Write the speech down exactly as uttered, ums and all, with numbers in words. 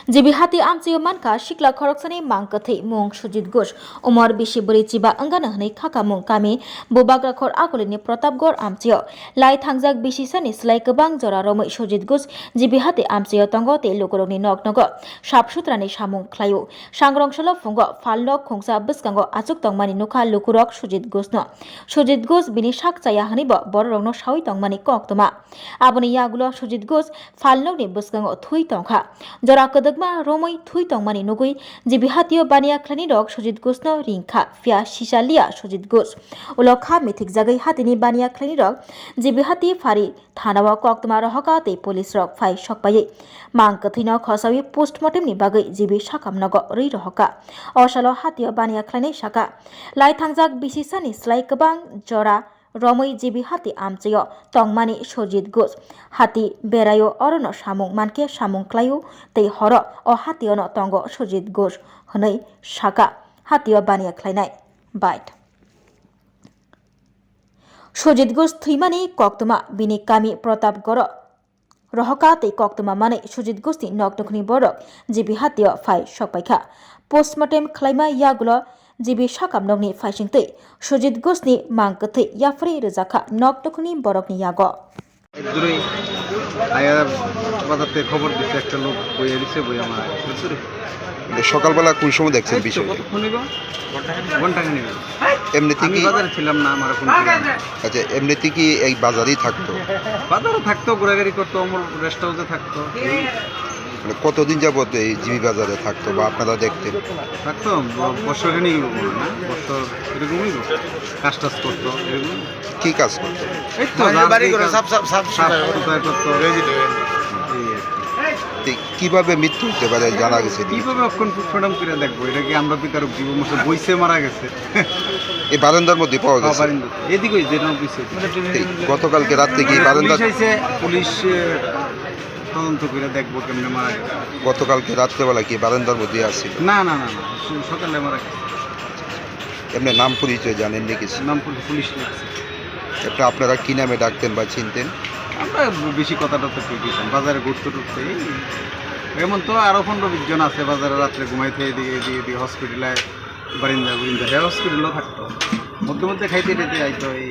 G B hati amchaio mankha sikla khoroksani mang kwthwi mung Sujit Ghosh, umor bisi bwrwi chiba wngano hwnwi khakamung kami Bubagrakhor Akulini Pratapgarh amchaio lai thangjak bisi sani slai kwbang jora romwi Sujit Ghosh G B hati amchaio tongo tei lukurokni nok nogo sap sutrani samung khlaio. Sangrong salo phungo phalnok khungsa bwskango achuk tongmani nukha lukurok Sujit Ghoshno. Sujit Ghosh bini sak chaya hwnwibo bororokno sawi tongmani koktwma. Aboni yagulo Sujit Ghosh phalnokni bwskango thwi tongkha. Jora kwdwkma romwi thwi tongmani nugwi G B hatio baniya khlainirok Sujit Ghoshno ringkha, phiya sisa liya Sujit Ghosh. Ulo kha mithikjagwi hatini baniya khlainirok G B hati phari thanao koktwma rohoka tei police rok phai sokpaiwi mang kwthwino khosawi postmortemni bagwi G B sakamnogo rwi rohoka. O salo hatio baniya khlainai saka. Lai thangjak bisi sani slai kwbang jora romwi G B hati amchaio tongmani Sujit Ghosh. Hati beraio orono samung mankhe samung klaio tei horo o hationo tongo Sujit Ghosh hwnwi saka hatio baniya khlainai. Bait. Sujit Ghosh thwimani koktwma bini kami Pratapgarho rohoka tei koktwma manwi Sujit Ghoshni nok nukhungni borok G B hatio phai sokpaikha. Postmortem khlaima yagulo G B sakam nokni phaisingtwi Sujit Ghoshni mang kwthwi yapharwi rwjakha nok nukhungni borokni yago. Duri ayar bazar te khobor dise, ekta lok boya dise, boya ma. সকালবেলা কোন সময় দেখছেন এই তো বিষয়টি? কতক্ষণ হইব? ঘন্টা খানেক হইব। এমনিতে আমি কি বাজারে ছিলাম না, আমার ফোন ছিল না। আচ্ছা, এমনিতে কি এই বাজারেই থাকতো? বাজারে থাকতো, ঘোরাঘুরি করতো, আমার রেস্ট হাউসে থাকতো। মানে কতদিন যাবত এই জিবি বাজারে থাকতো বা আপনারা দেখতেন? থাকতো, ব-, বছর খানেক হইব মনে হয় না? বছর এরকমই হইব। কাজ টাজ করতো, এরকম। কি কাজ করতো? এই তো বাড়ি, যার বাড়ি যে করে কাজ, সাফ, সাফ, সাফ সাফ সুতরা করে। সুতরা করতো। এই যে এই আর কি। তো কিভাবে মৃত্যু হতে পারে জানা গেছে কি? কিভাবে অক্ষণ পোস্টমর্টম করে দেখবো? এটা কি আমরা বিচারক জীবন মতো বইছে মারা গেছে? এই বারান্দার মধ্যে পাওয়া গেছে? বারান্দাতে। এদিকে ওই যেটা অফিসে। এই গতকালকে রাত্রে কি বারান্দা পুলিশ আইছে, পুলিশ, এ, তদন্ত করে দেখবো কেমনে মারা গেছে। গতকালকে রাত্রেবেলা কি বারান্দার মধ্যে আছিল? না, না, না, না, সু-, সকালে মারা গেছে। এমনি নাম পরিচয় জানেননি কিছু? নাম পরি-, পুলিশ লাগছে। এটা আপনারা কি নামে ডাকতেন বা চিনতেন? আমরা বেশি কথা টথা কেউ দিতাম, বাজারে ঘুরতে টুরতে। এই এমন তো আরো পনেরো বিশ জন আছে বাজারে রাত্রে ঘুমাইতে, এদিকে, এদিকে, এদিকে হসপিটালে বারিন্দা, বারিন্দা, হ্যাঁ, হসপিটালও থাকতো। মধ্যে মধ্যে খাইতে টাইতে আইতো, এই